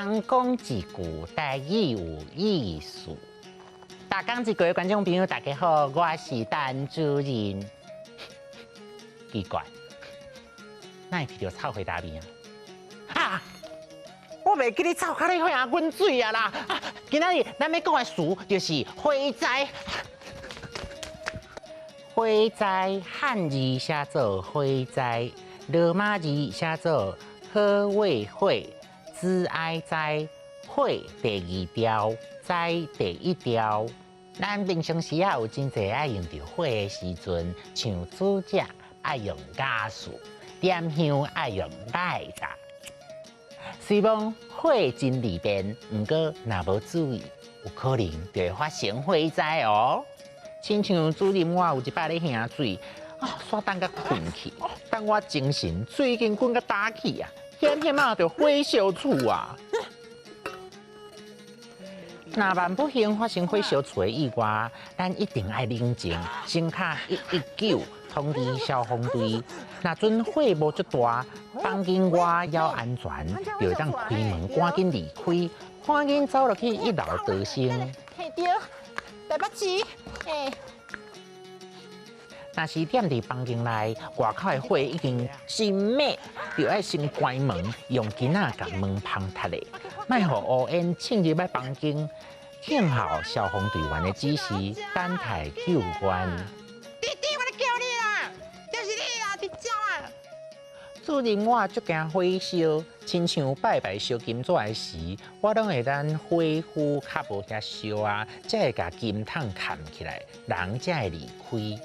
人講一句台語有意思。逐工一句的觀眾朋友，大家好，我是陳主任。奇怪，哪會聞著臭火焦味啊？啊！我袂記得臭咖哩火啊，滾水啊啦！啊，今仔日咱欲講的詞就是火災。火災漢字寫做火災，羅馬字寫做火未火，子哀災，火第二調，災第一調。咱平常時啊有真濟愛用著火的時陣，像煮食愛用瓦斯，點香愛用賴塔。雖罔火真利便，毋過若無注意，有可能就會發生火災哦。親像主任我有一擺咧興水，啊，煞等甲睏去，等我精神水已經滾甲焦去啊，險險仔就火燒厝啊！若萬不幸發生火燒厝的意外，咱一定愛冷靜，先敲119通知消防隊。若陣火無足大，房間外猶安全，就會當開門趕緊離開，趕緊走落去一樓逃生。嘿對，台北市，嘿。若是踮佇房間內，外口的火已經真猛，就愛先關門，用巾仔共門縫貼咧，莫予烏煙衝入來房間。聽候消防隊員的指示，等待救援。弟弟，我咧叫你啦，就是你啦，佇遮啦。主任我足驚火燒，親像拜拜燒金紙的時，我攏會等火符較無遐燒啊，才會共金筒崁起來，人才會離開。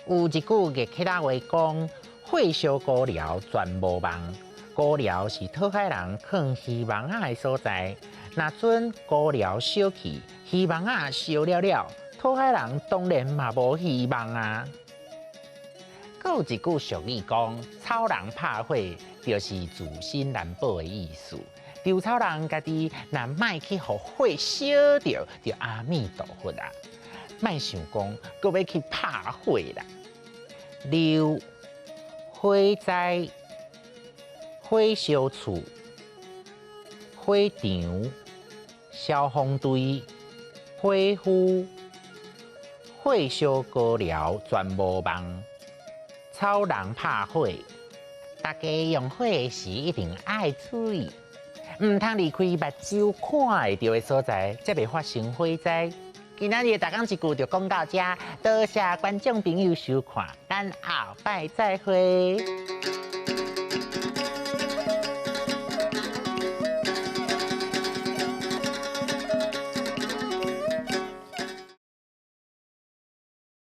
有一句月客仔話講：火燒孤寮全無望。孤寮是討海人囥魚網仔的所在。若陣孤寮燒去，魚網仔燒了了，討海人當然嘛無希望啊。閣有一句俗語講：草人拍火，就是自身難保的意思。稻草人家己若莫去予火燒著，就阿彌陀佛啊！莫想講，閣欲去拍火啦。六火災、火燒厝、火場、消防隊、火夫、火燒孤寮全無望，草人拍火。大家用火的時一定愛注意，毋通離開目睭看會著的所在，才袂發生火災。今仔日的逐工一句就講到遮，多謝觀眾朋友收看，咱後擺再會。